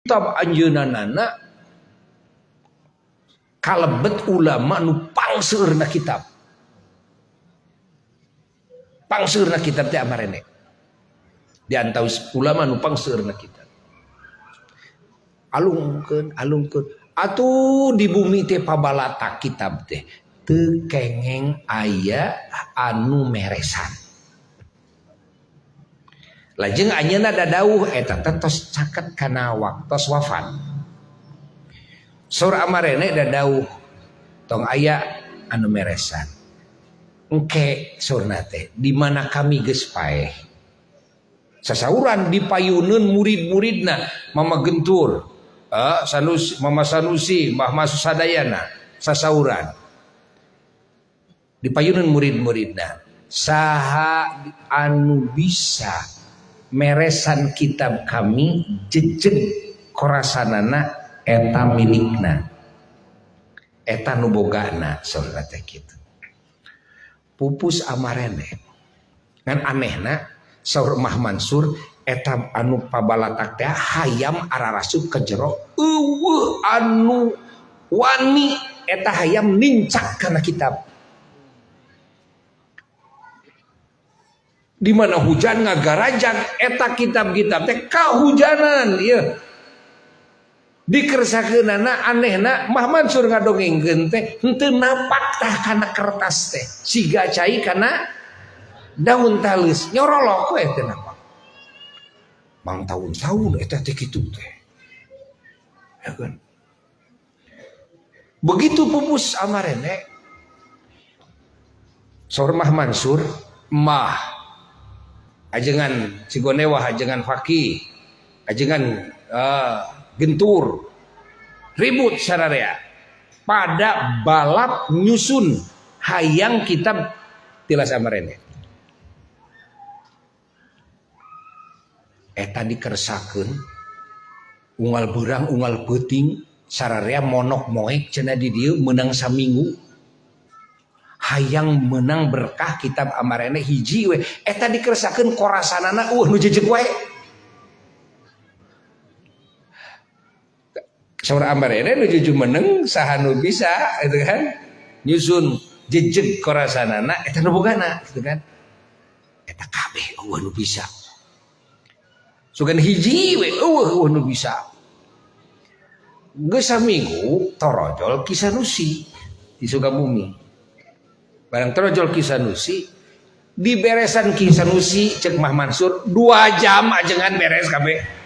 Kitab anjeunna kalebet ulama nu pangseueurna kitab. Pangseueurna kitab teh amarene. Di antawis ulama nu pangseueurna kitab. Alungkeun, alungkeun. Atuh di bumi teh pabalatak kitab teh teu kengeng aya anu meresan. Lajeng anjeunna dadauh eta teh tos caket kana waktos wafat. Saur amarene dadauh tong aya anu meresan. Engke saurna teh di mana kami geus paeh. Sasauran dipayuneun murid-muridna Mama Gentur, Sanusi, Mama Sanusi, Mbah Masu sadayana sasauran. Dipayuneun murid-muridna saha anu bisa meresan kitab kami jejeg korasanana eta milikna eta nu bogana saurna teh kitu. Pupus amarene ngan anehna saur Mbah Mansur eta anu pabalatak teh hayam ararasup ka jero eueuh anu wani eta hayam nincak kana kitab. Di mana hujan ngagarajak eta kitab-kitab teh kahujanan ieu. Dikersakeunana anehna Mbah Mansur ngadongengkeun teh henteu napak tah kana kertas teh siga cai kana daun talus nyorolok we teu napak. Mang tahun-tahun eta teh kitu teh. Ya kan? Begitu pupus amarene saur Mbah Mansur mah ajengan Cigonewah, ajengan Fakih, ajengan Gentur, ribut sararea pada balap nyusun hayang kitab tilas amarene. Eta dikersakeun unggal beurang unggal peuting sararea monok moek cenah di dieu meunang saminggu hayang menang berkah kitab amarene hiji we eta dikersakeun korasanana nu jejeg wae. Saur amarene nu juju meneng saha nu bisa gitu kan nyusun jejeg korasanana eta nu bogana gitu kan eta kabeh eueuh nu bisa sugan hiji we eueuh nu bisa. Geus saminggu torojol Ki Sanusi di Sukabumi. Barang torojol Ki Sanusi diberesan Ki Sanusi cek Mbah Mansur 2 jam ajengan beres kabeh.